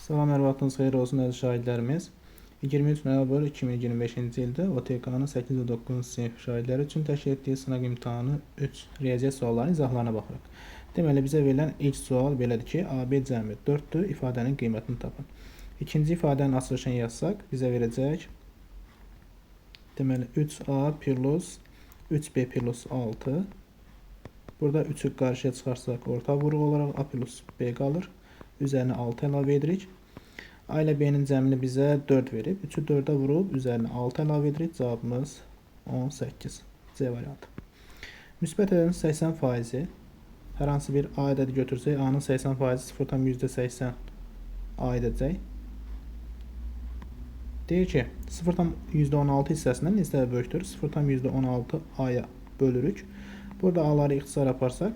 Salam, hər vaxtınız xeyir olsun əziz şagirdlərimiz. 23 noyabr 2025-ci ildə OTK-nın 8 və 9-cu sinif şagirdləri üçün təşkil etdiyi sınaq imtahanı 3 riyaziyyat suallarının izahlarına baxırıq. Deməli, bizə verilən ilk sual belədir ki, AB cəmi 4-dür, ifadənin qiymətini tapın. İkinci ifadənin açılışını yazsaq, bizə verəcək deməli 3A plus 3B plus 6. Burada 3-ü qarşıya çıxarsaq, orta vuruq olaraq A plus B qalır. Üzərinə 6 əlavə edirik. A ilə B-nin cəmini bizə 4 verib. 3-ü 4-ə vurub, üzərinə 6 əlavə edirik. Cavabımız 18. C variantı. Müsbət ədədin 80%-i hər hansı bir A ədədi götürsək, A-nın 80%-i 0,80 A edəcək. Deyir ki, 0,16 hissəsindən neçə böyükdür? 0,16 A-ya bölürük. Burada A-ları ixtisar aparsaq,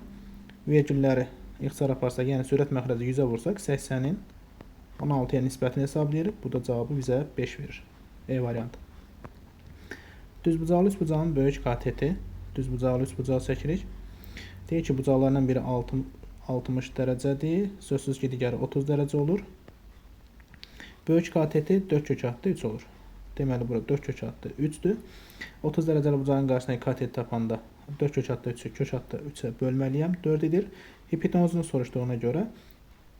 vergülləri ixtisar aparsaq, yəni sürət məxrəci 100-ə vursaq, 80-in 16-ya nisbətini hesablayırıq. Bu da cavabı bizə 5 verir. E variantı. Düzbucaqlı üçbucağın böyük kateti. Düzbucaqlı üçbucaq çəkirik. Deyir ki, bucaqlarından biri 60 dərəcədir. Sözsüz ki, digəri 30 dərəcə olur. Böyük kateti 4 kök altı 3 olur. Deməli, bura 4 kök altı 3-dür. 30 dərəcəli bucağın qarşısına katet tapanda 4 kök altı 3-ü kök altı 3-ə bölməliyəm. 4 edir. Hipotenuzunu soruşduğuna görə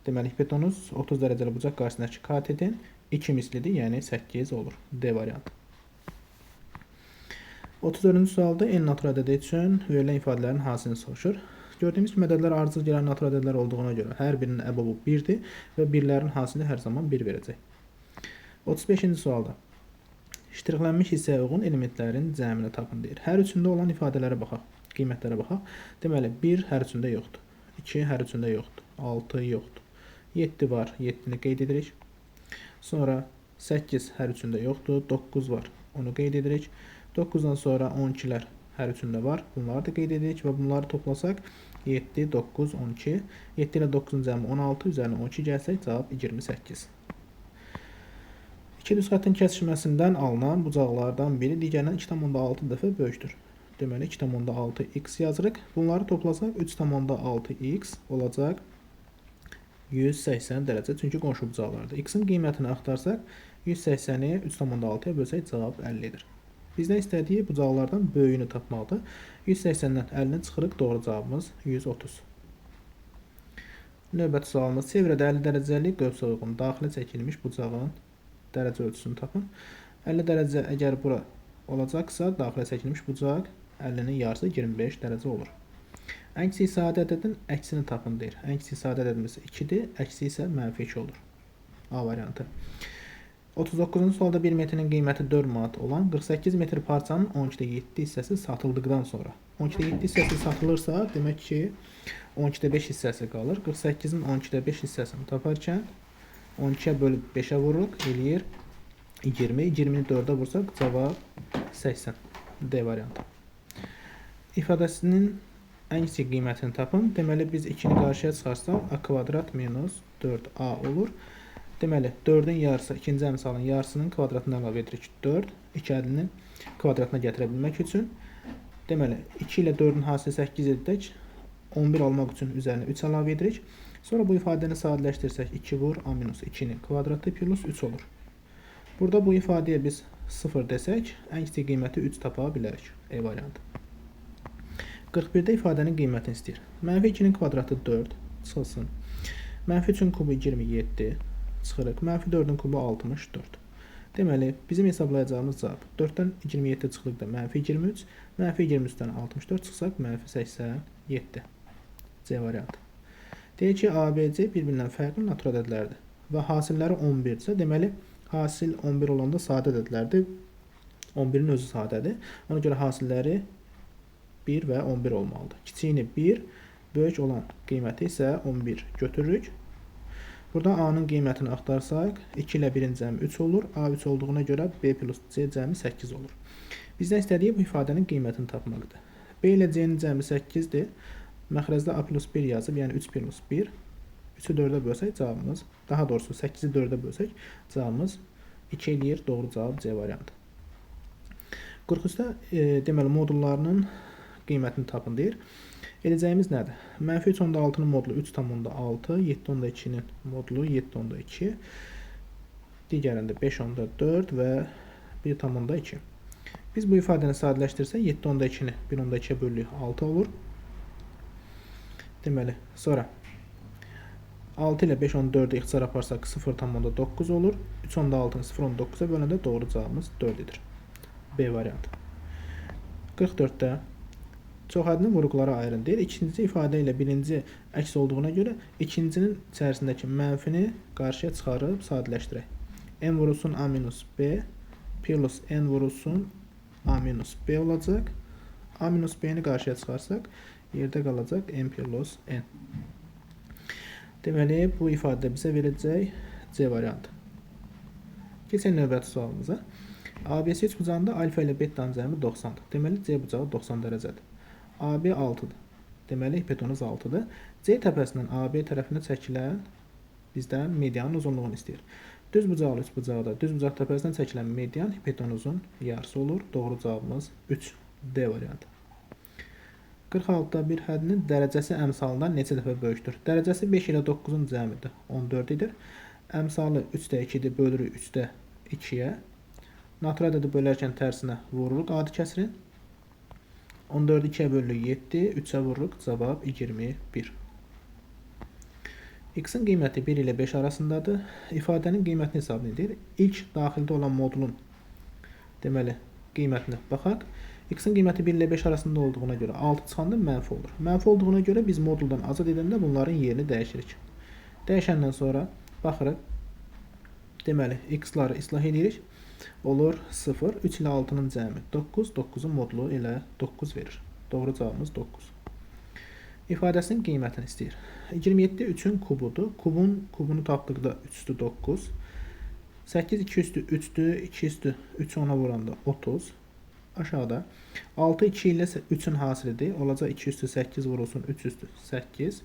deməli, hipotenuz 30 dərəcəli bucaq qarşısındakı katetin 2 mislidir, yəni 8 olur. D variantı. 34-cü sualda n natural ədədi üçün verilən ifadələrin hansını soruşur? Gördüyümüz kimi ədədlər ardıcıl gələn natural ədədlər olduğuna görə hər birinin əbabı 1-dir və birlərin hasili hər zaman 1 verəcək. 35-ci sualda ştrixlənmiş hissəyə uyğun elementlərin cəmini tapın deyir. Hər üçündə olan ifadələrə baxaq, qiymətlərə baxaq. Deməli, 1 hər üçündə yoxdur, 2 hər üçündə yoxdur, 6 yoxdur, 7 var, 7-ni qeyd edirik. Sonra 8 hər üçündə yoxdur, 9 var, onu qeyd edirik. 9-dan sonra 12-lər hər üçündə var, bunları da qeyd edirik və bunları toplasaq 7, 9, 12. 7 ilə 9-un cəmi 16, üzərinə 12 gəlsək cavab 28. İki düz xəttin kəsişməsindən alınan bucaqlardan biri digərindən 2,6 dəfə böyükdür. Deməli, 2,6x yazırıq. Bunları toplasaq 3,6x olacaq 180 dərəcə. Çünki qonşu bucaqlardır. X-in qiymətini axtarsaq 180-i 3,6-ya bölsək cavab 50-dir. Bizdən istədiyi bucaqlardan böyüyünü tapmaqdır. 180-dən 50-ni çıxırıq. Doğru cavabımız 130. Növbəti sualımız çevrədə 50 dərəcəlik qövsə uyğun daxilə çəkilmiş bucağın dərəcə ölçüsünü tapın. 50 dərəcə əgər bura olacaqsa, daxilə çəkilmiş bucaq 50-nin yarısı 25 dərəcə olur. Ən kiçik sadə ədədin əksini tapın deyir. Ən kiçik sadə ədədimiz 2-dir, əksi isə mənfi 2 olur. A variantı. 39-cu sualda 1 metrin qiyməti 4 manat olan 48 metr parçanın 12,7 hissəsi satıldıqdan sonra. 12,7 hissəsi satılırsa, demək ki, 12,5 hissəsi qalır. 48-in 12,5 hissəsini taparkən 12-yə bölüb 5-ə vururuq, eləyir 20. 20-ni 4-ə vursaq, cavab 80. D variantı. İfadəsinin ən kiçik qiymətini tapın. Deməli, biz 2-ni qarşıya çıxarsaq, a kvadrat minus 4a olur. Deməli, 4-ün yarısı, ikinci əmsalın yarısının kvadratını əlavə edirik 4. 2 ədədinin kvadratına gətirə bilmək üçün. Deməli, 2 ilə 4-ün hasili 8 edək. 11 almaq üçün üzərinə 3 əlavə edirik. Sonra bu ifadəni sadələşdirsək 2 vur a minus 2-nin kvadratı plus 3 olur. Burada bu ifadəyə biz 0 desək, ən kiçik qiyməti 3 tapa bilərik. E variantı. 41-də ifadənin qiymətini istəyir. Mənfi 2-nin kvadratı 4 çıxılsın. Mənfi 3-ün kubu 27 çıxırıq. Mənfi 4-ün kubu 64. Deməli, bizim hesablayacağımız cavab 4-dən 27 çıxdıqda mənfi 23, mənfi 23-dən 64 çıxsaq mənfi 87. C variantı. Deyir ki, A, B, C bir-birindən fərqli natural ədədlərdir və hasilləri 11-dirsə, deməli, hasil 11 olanda sadə ədədlərdir. 11-in özü sadədir. Ona görə hasilləri 1 və 11 olmalıdır. Kiçiyini 1, böyük olan qiyməti isə 11 götürürük. Burada A-nın qiymətini axtarsaq, 2 ilə 1-in cəmi 3 olur. A 3 olduğuna görə B plus C cəmi 8 olur. Bizdən istədiyi bu ifadənin qiymətini tapmaqdır. B ilə C-nin cəmi 8-dir. Məxrəcdə A plus 1 yazıb, yəni 3 plus 1. 3-ü 4-ə bölsək cavabımız, daha doğrusu 8-i 4-ə bölsək cavabımız 2 eləyir. Doğru cavab C variantı. 43-də deməli modullarının qiymətini tapın deyir. Edəcəyimiz nədir? Mənfi 3,6-nın modulu 3,6, 7,2-nin modulu 7,2, digərində 5,4 və 1,2. Biz bu ifadəni sadələşdirsək 7,2-ni 1,2-yə bölürük 6 olur. Deməli, sonra 6 ilə 5,4-ü ixtisar aparsaq 0,9 olur. 3,6-nı 0,9-a böləndə doğru cavabımız 4 edir. B variantı. 44-də çox ədədini vuruqlara ayırın deyir. İkinci ifadə ilə birinci əks olduğuna görə ikincinin içərisindəki mənfini qarşıya çıxarıb sadələşdirək. N vurulsun A minus B plus N vurulsun A minus B olacaq. A minus B-ni qarşıya çıxarsaq yerdə qalacaq N plus N. Deməli, bu ifadə bizə verəcək C variantı. Keçək növbəti sualımıza. ABC üçbucağında alfa ilə betanın cəmi 90-dır. Deməli, C bucağı 90 dərəcədir. AB 6-dır. Deməli, hipotenuz 6-dır. C təpəsindən AB tərəfinə çəkilən bizdən medianın uzunluğunu istəyir. Düz bucaqlı üçbucaqda düz bucaq təpəsindən çəkilən median hipotenuzun yarısı olur. Doğru cavabımız 3. D variantı. 46-da bir həddinin dərəcəsi əmsalından neçə dəfə böyükdür? Dərəcəsi 5 ilə 9-un cəmidir. 14 edir. Əmsalı 3-də 2-dir, bölürük 3-də 2-yə. Natural ədədi bölərkən tərsinə vururuq adi kəsirin. 14-ü 2-yə bölürük 7, 3-ə vururuq, cavab 21. X-in qiyməti 1 ilə 5 arasındadır. İfadənin qiymətini hesab edir. İlk daxildə olan modulun deməli qiymətinə baxaq. X-in qiyməti 1 ilə 5 arasında olduğuna görə 6 çıxanda mənfi olur. Mənfi olduğuna görə biz moduldan azad edəndə bunların yerini dəyişirik. Dəyişəndən sonra baxırıq. Deməli, x-ları islah edirik. Olur 0, 3 ilə 6-nın cəmi 9, 9-un modulu elə 9 verir. Doğru cavabımız 9. İfadəsinin qiymətini istəyir. 27 3-ün kubudur. Kubun kubunu tapdıqda 3 üstü 9. 8 2 üstü 3-dür. 2 üstü 3 ona vuranda 30. Aşağıda 6 2 ilə 3-ün hasilidir. Olacaq 2 üstü 8 vurulsun 3 üstü 8.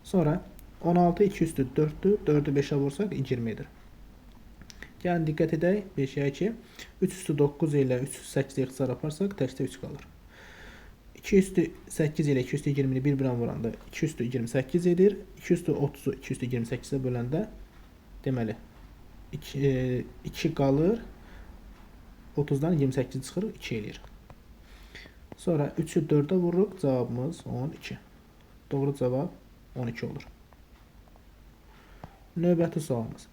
Sonra 16 2 üstü 4-dür. 4-ü 5-ə vursaq 20 edir. Gəlin diqqət edək bir şeyə ki, 3 üstü 9 ilə 3 üstü 8 ixtisar aparsaq təkcə 3 qalır. 2 üstü 8 ilə 2 üstü 20-ni bir-birinə vuranda 2 üstü 28 edir. 2 üstü 30-u 2 üstü 28-ə böləndə deməli 2 qalır. 30-dan 28 çıxır, 2 eləyir. Sonra 3-ü 4-ə vururuq, cavabımız 12. Doğru cavab 12 olur. Növbəti sualımız.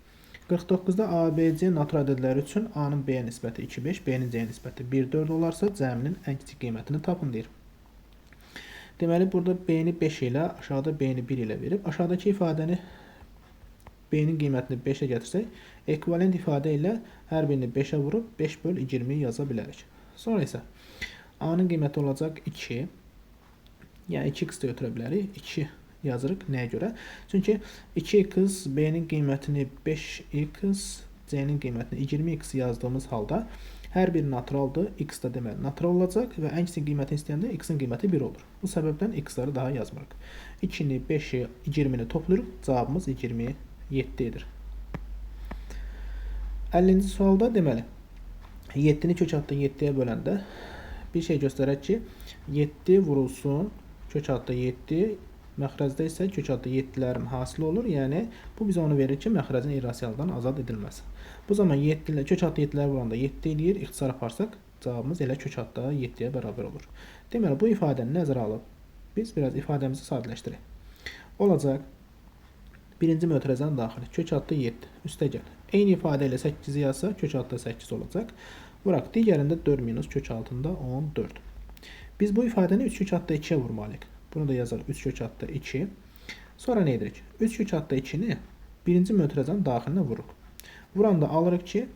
49-da ABC natural ədədləri üçün A-nın B-yə nisbəti 2,5, B-nin C-yə nisbəti 1,4 olarsa, cəminin ən kiçik qiymətini tapın deyir. Deməli, burada B-ni 5 ilə, aşağıda B-ni 1 ilə verib. Aşağıdakı ifadəni B-nin qiymətini 5-ə gətirsək, ekvivalent ifadə ilə hər birini 5-ə vurub 5 böl 20 yaza bilərik. Sonra isə A-nın qiyməti olacaq 2. Yəni 2x də götürə bilərik. 2 yazırıq. Nəyə görə? Çünki 2x B-nin qiymətini 5x, C-nin qiymətini 20x yazdığımız halda hər bir naturaldır. X da deməli natural olacaq və ən kiçik qiymətini istəyəndə x-in qiyməti 1 olur. Bu səbəbdən x-ları daha yazmırıq. 2-ni, 5-i, 20-ni toplayırıq. Cavabımız 27 edir. 50-ci sualda deməli 7-ni kök adda 7-yə böləndə bir şey göstərək ki 7 vurulsun kök adda 7, məxrəcdə isə kök adda 7-lərin hasili olur. Yəni bu bizə onu verir ki, məxrəcin irrasialdan azad edilməsi. Bu zaman 7 ilə kök adda 7-lər vuranda 7 eləyir. İxtisar aparsaq cavabımız elə kök adda 7-yə bərabər olur. Deməli bu ifadəni nəzərə alıb biz biraz ifadəmizi sadələşdirək. Olacaq birinci mötərizənin daxili kök adda 7 üstə gəl. Eyni ifadə ilə 8-i yazsaq kök adda 8 olacaq. Vuraq digərində 4 minus kök altında 14. Biz bu ifadəni 3 kök adda 2-yə vurmalıyıq. Bunu da yazarıq 3 kök adda 2. Sonra nə edirik? 3 kök adda 2-ni birinci mötərizənin daxilinə vururuq. Vuranda alırıq ki,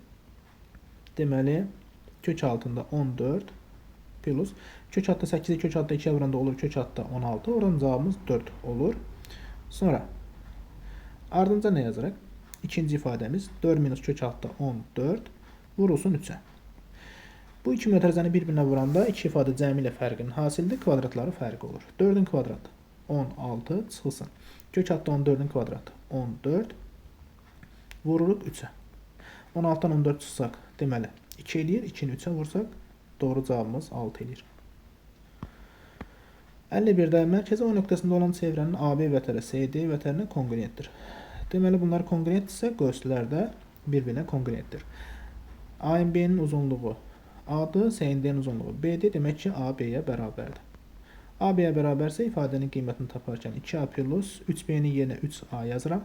deməli kök altında 14 plus kök adda 8-i kök adda 2-yə vuranda olur kök adda 16. Oradan cavabımız 4 olur. Sonra ardınca nə yazırıq? İkinci ifadəmiz 4 minus kök altda 14 vurulsun 3-ə. Bu iki mötərizəni bir-birinə vuranda iki ifadə cəmi ilə fərqinin hasilidir, kvadratları fərqi olur. 4-ün kvadratı 16 çıxılsın. Kök altda 14-ün kvadratı 14 vururuq 3-ə. 16-dan 14 çıxsaq, deməli 2 eləyir. 2-ni 3-ə vursaq doğru cavabımız 6 eləyir. 51-də mərkəzi O nöqtəsində olan çevrənin AB vətəri CD vətərinə konqruentdir. Deməli, bunlar konqruentdirsə, qövslər də bir-birinə konqruentdir. AMB-nin uzunluğu A-dır, CND-nin uzunluğu B-dir. Demək ki, A B-yə bərabərdir. A B-yə bərabərsə, ifadənin qiymətini taparkən 2A plus 3B-nin yerinə 3A yazıram.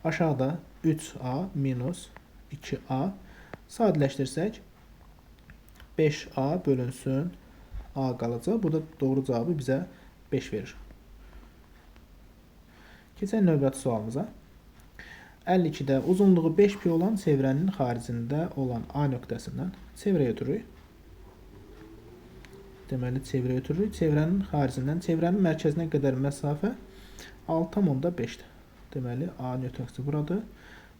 Aşağıda 3A minus 2A sadələşdirsək, 5A bölünsün A qalacaq. Burada doğru cavabı bizə 5 verir. Keçək növbəti sualımıza. 52-də uzunluğu 5pi olan çevrənin xaricində olan A nöqtəsindən çevrəyə ötürürük. Deməli, çevrəyə ötürürük. Çevrənin xaricindən çevrənin mərkəzinə qədər məsafə 6,5-dir. Deməli, A nöqtəsi buradır.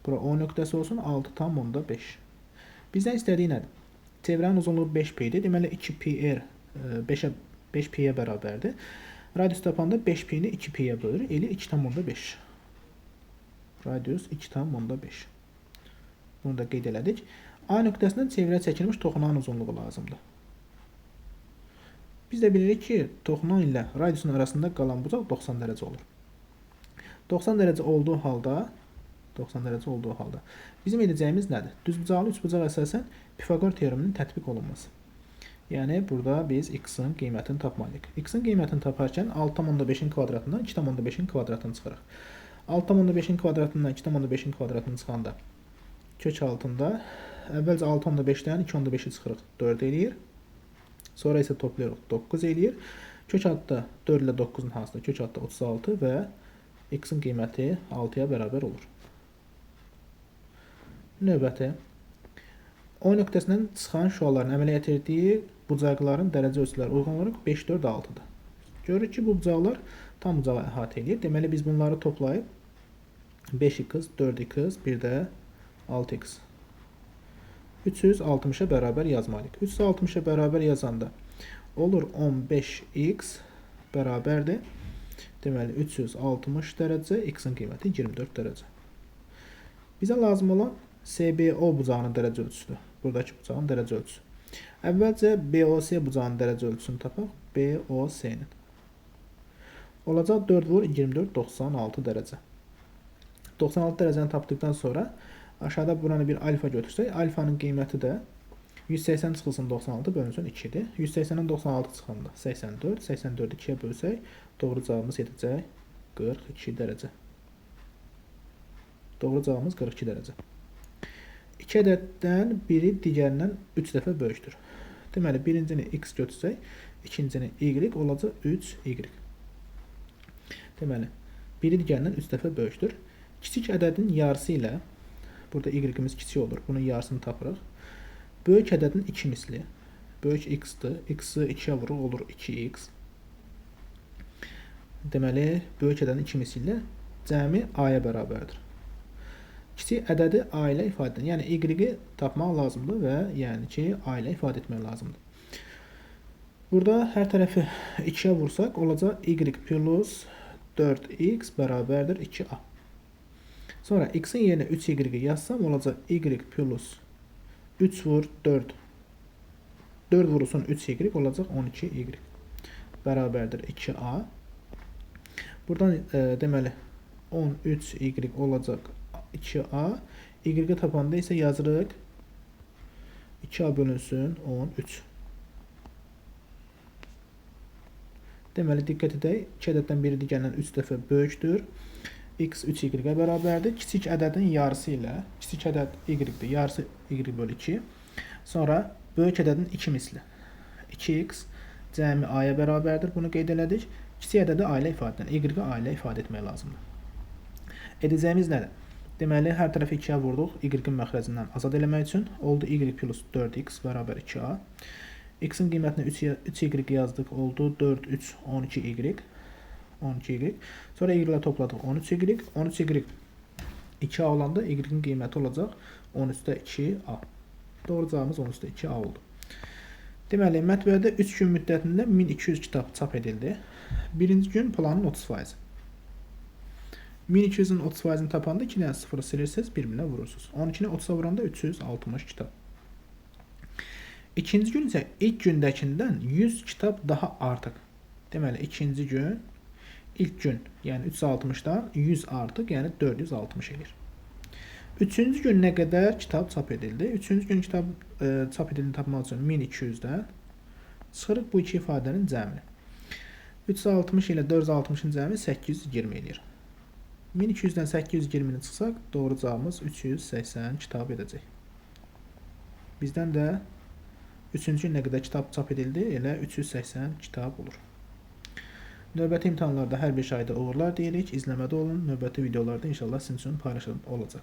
Bura O nöqtəsi olsun 6,5. Bizdən istədiyi nədir? Çevrənin uzunluğu 5pi-dir. Deməli, 2πr 5pi-yə bərabərdir. Radius tapanda 5pi-ni 2pi-yə bölürük. Eləyir 2,5. Radius 2,5. Bunu da qeyd elədik. A nöqtəsindən çevrəyə çəkilmiş toxunan uzunluğu lazımdır. Biz də bilirik ki, toxunan ilə radiusun arasında qalan bucaq 90 dərəcə olur. 90 dərəcə olduğu halda 90 dərəcə olduğu halda bizim edəcəyimiz nədir? Düzbucaqlı üçbucaq əsasən Pifaqor teoreminin tətbiq olunması. Yəni, burada biz x-in qiymətini tapmalıyıq. X-in qiymətini taparkən 6,5-in kvadratından 2,5-in kvadratını çıxırıq. 6,5-in kvadratından 2,5-in kvadratını çıxanda kök altında əvvəlcə 6,5-dən 2,5-i çıxırıq, 4 eləyir. Sonra isə toplayırıq, 9 eləyir. Kök altda 4 ilə 9-un hansıdır? Kök altda 36 və x-in qiyməti 6-ya bərabər olur. Növbəti O nöqtəsindən çıxan şüaların əmələ gətirdiyi bucaqların dərəcə ölçüləri uyğun olaraq 5, 4, 6-dır. Görürük ki, bu bucaqlar tam bucağı əhatə edir. Deməli, biz bunları toplayıb 5x, 4x, bir də 6x. 360-a bərabər yazmalıyıq. 360-a bərabər yazanda olur 15x bərabərdir. Deməli, 360 dərəcə, x-in qiyməti 24 dərəcə. Bizə lazım olan SBO bucağının dərəcə ölçüsüdür. Buradakı bucağın dərəcə ölçüsü. Əvvəlcə BOC bucağının dərəcə ölçüsünü tapaq. BOC-nin. Olacaq 4 vur 24, 96 dərəcə. 96 dərəcəni tapdıqdan sonra aşağıda buranı bir alfa götürsək, alfanın qiyməti də 180 çıxılsın 96 bölünsün 2-dir. 180-dən 96 çıxanda 84, 84-ü 2-yə bölsək, doğru cavabımız edəcək 42 dərəcə. Doğru cavabımız 42 dərəcə. İki ədəddən biri digərindən 3 dəfə böyükdür. Deməli, birincini x götürsək, ikincini y olacaq 3y. Deməli, biri digərindən 3 dəfə böyükdür. Kiçik ədədin yarısı ilə, burada y-imiz kiçik olur, bunun yarısını tapırıq. Böyük ədədin 2 misli, böyük x-dir, x-i 2-yə vuruq, olur 2x. Deməli, böyük ədədin 2 misli ilə cəmi a-ya bərabərdir. Kiçik ədədi a ilə ifadə edilir. Yəni, y-i tapmaq lazımdır və yəni ki, a ilə ifadə etmək lazımdır. Burada hər tərəfi 2-yə vursaq, olacaq y plus 4x bərabərdir 2a. Sonra x-in yerinə 3y yazsam, olacaq y plus 3 vur 4. 4 vurulsun 3y olacaq 12y bərabərdir 2a. Buradan deməli 13y olacaq 2a. Y-i tapanda isə yazırıq 2a bölünsün 13. Deməli, diqqət edək. 2 ədəddən biri digərindən 3 dəfə böyükdür. X 3y-ə bərabərdir. Kiçik ədədin yarısı ilə, kiçik ədəd y-dir, yarısı y bölü 2. Sonra böyük ədədin 2 misli. 2x cəmi a-ya bərabərdir. Bunu qeyd elədik. Kiçik ədədi a ilə ifadə edilir. Y-i a ilə ifadə etmək lazımdır. Edəcəyimiz nədir? Deməli, hər tərəfi 2-yə vurduq. Y-in məxrəcindən azad eləmək üçün. Oldu y plus 4x bərabər 2a. X-in qiymətini 3y yazdıq. Oldu 4, 3, 12y. 12y. Sonra y ilə topladıq 13y. 13y 2a olanda y-in qiyməti olacaq 13-də 2a. Doğru cavabımız 13-də 2a oldu. Deməli, mətbəədə 3 gün müddətində 1200 kitab çap edildi. Birinci gün planın 30%. 1200-ün 30%-ni tapanda 2 dənə sıfırı silirsiniz, bir-birinə vurursunuz. 12-ni 30-a vuranda 360 kitab. İkinci gün isə ilk gündəkindən 100 kitab daha artıq. Deməli, ikinci gün ilk gün, yəni 360-dan 100 artıq, yəni 460 eləyir. Üçüncü gün nə qədər kitab çap edildi? Üçüncü gün kitab çap edildiyini tapmaq üçün 1200-dən çıxırıq bu iki ifadənin cəmini. 360 ilə 460-ın cəmi 820 eləyir. 1200-dən 820-ni çıxsaq, doğru cavabımız 380 kitab edəcək. Bizdən də üçüncü gün nə qədər kitab çap edildi? Elə 380 kitab olur. Növbəti imtahanlarda hər bir şahidə uğurlar deyirik. İzləmədə olun. Növbəti videolarda inşallah sizin üçün paylaşım olacaq.